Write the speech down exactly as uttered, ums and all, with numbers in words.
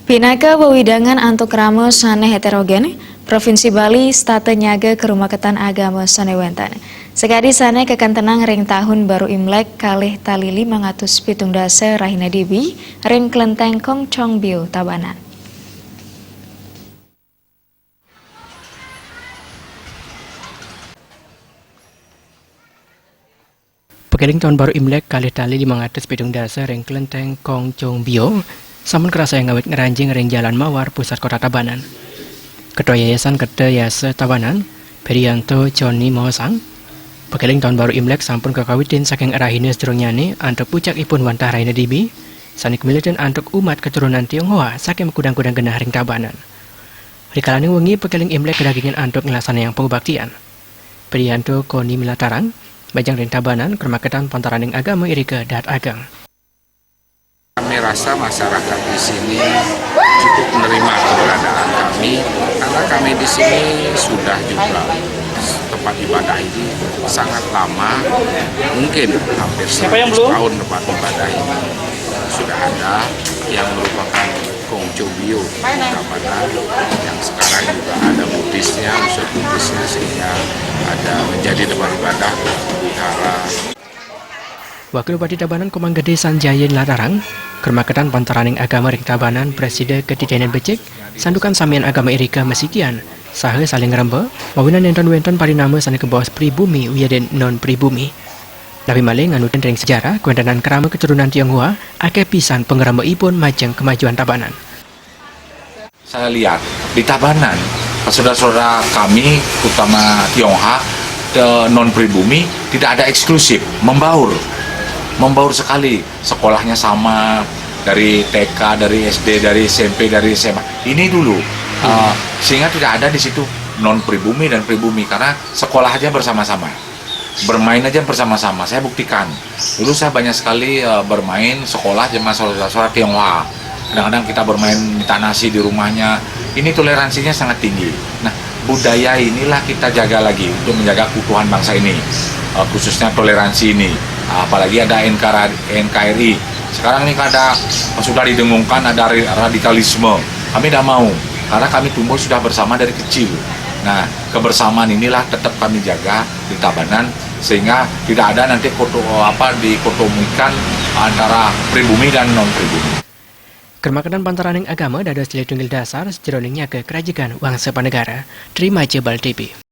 Pinaka wewidangan antuk krama sane heterogen, Provinsi Bali setata nyaga karumaketan agama sane wenten. Sakadi sane kakentenang ring tahun baru Imlek kalih tali limang atus pitung dasa rahina Dewi ring Klenteng Kong Chong Bio, Tabanan. Pakeling tahun baru Imlek kalih tali limang atus pitung dasa ring Klenteng Kong Chong Bio sampun karasayang awit ngranjing ring Jalan Mawar, pusat kota Tabanan. Ketua Yayasan Kerta Yasa Tabanan, Perianto Joni maosang, pakeling tahun baru Imlek sampun kakawitin saking rahina sedurungnyane antuk pucakipun wantah rahina Dewi, sane kamiletin antuk umat keturunan Tionghoa saking makudang-kudang genah ring Tabanan. Rikalaning wengi, pakeling Imlek kadagingan antuk nglaksanayang pangubaktian. Priyanto Koni milatarang, majeng ring Tabanan, karumaketan pantaraning agama irika dahat ageng. Kami rasa masyarakat di sini cukup menerima keberadaan kami, karena kami di sini sudah juga tempat ibadah ini sangat lama, mungkin hampir Siapa yang seratus belum? Tahun tempat ibadah ini sudah ada, yang merupakan Kong Chobio, Tabanan, yang sekarang juga ada Buddhisnya, unsur Buddhisnya, sehingga ada menjadi tempat ibadah, wihara. Wakil Bupati Tabanan Komang Gede Sanjaya nilatarang, karumaketan pantaraning agama ring Tabanan prasida katidanan becik, santukan samian agama irika masikian, saha saling ngremba, mawinan nenten wenten parinama sane kabaos pribumi wiadin non pribumi. Napi malih nganutin ring sejarah kawentenan krama keturunan Tionghoa, akeh pisan pangrembaipun majeng kemajuan Tabanan. Saya lihat di Tabanan, saudara-saudara kami, terutama Tionghoa, de-, non pribumi, tidak ada eksklusif, membaur. Membaur sekali. Sekolahnya sama, dari T K, dari S D, dari S M P, dari S M A. Ini dulu. Eh, sehingga tidak ada di situ non pribumi dan pribumi, karena sekolah aja bersama-sama. Bermain aja bersama-sama. Saya buktikan. Dulu saya banyak sekali, eh, bermain sekolah zaman saudara-saudara Tionghoa. Kadang-kadang kita bermain minta nasi di rumahnya. Ini toleransinya sangat tinggi. Nah, budaya inilah kita jaga lagi untuk menjaga keutuhan bangsa ini. Eh, khususnya toleransi ini. Apalagi ada N K R I. Sekarang ini ada, sudah didengungkan, ada ri-, radikalisme. Kami tidak mau, karena kami tumbuh sudah bersama dari kecil. Nah, kebersamaan inilah tetap kami jaga di Tabanan, sehingga tidak ada nanti koto-, apa, dikotomikan antara pribumi dan non pribumi. Karumaketan pantaraning agama dados silih tunggil dasar sajeroning nyaga karajegan wangsa panegara. Trima Jebal T V.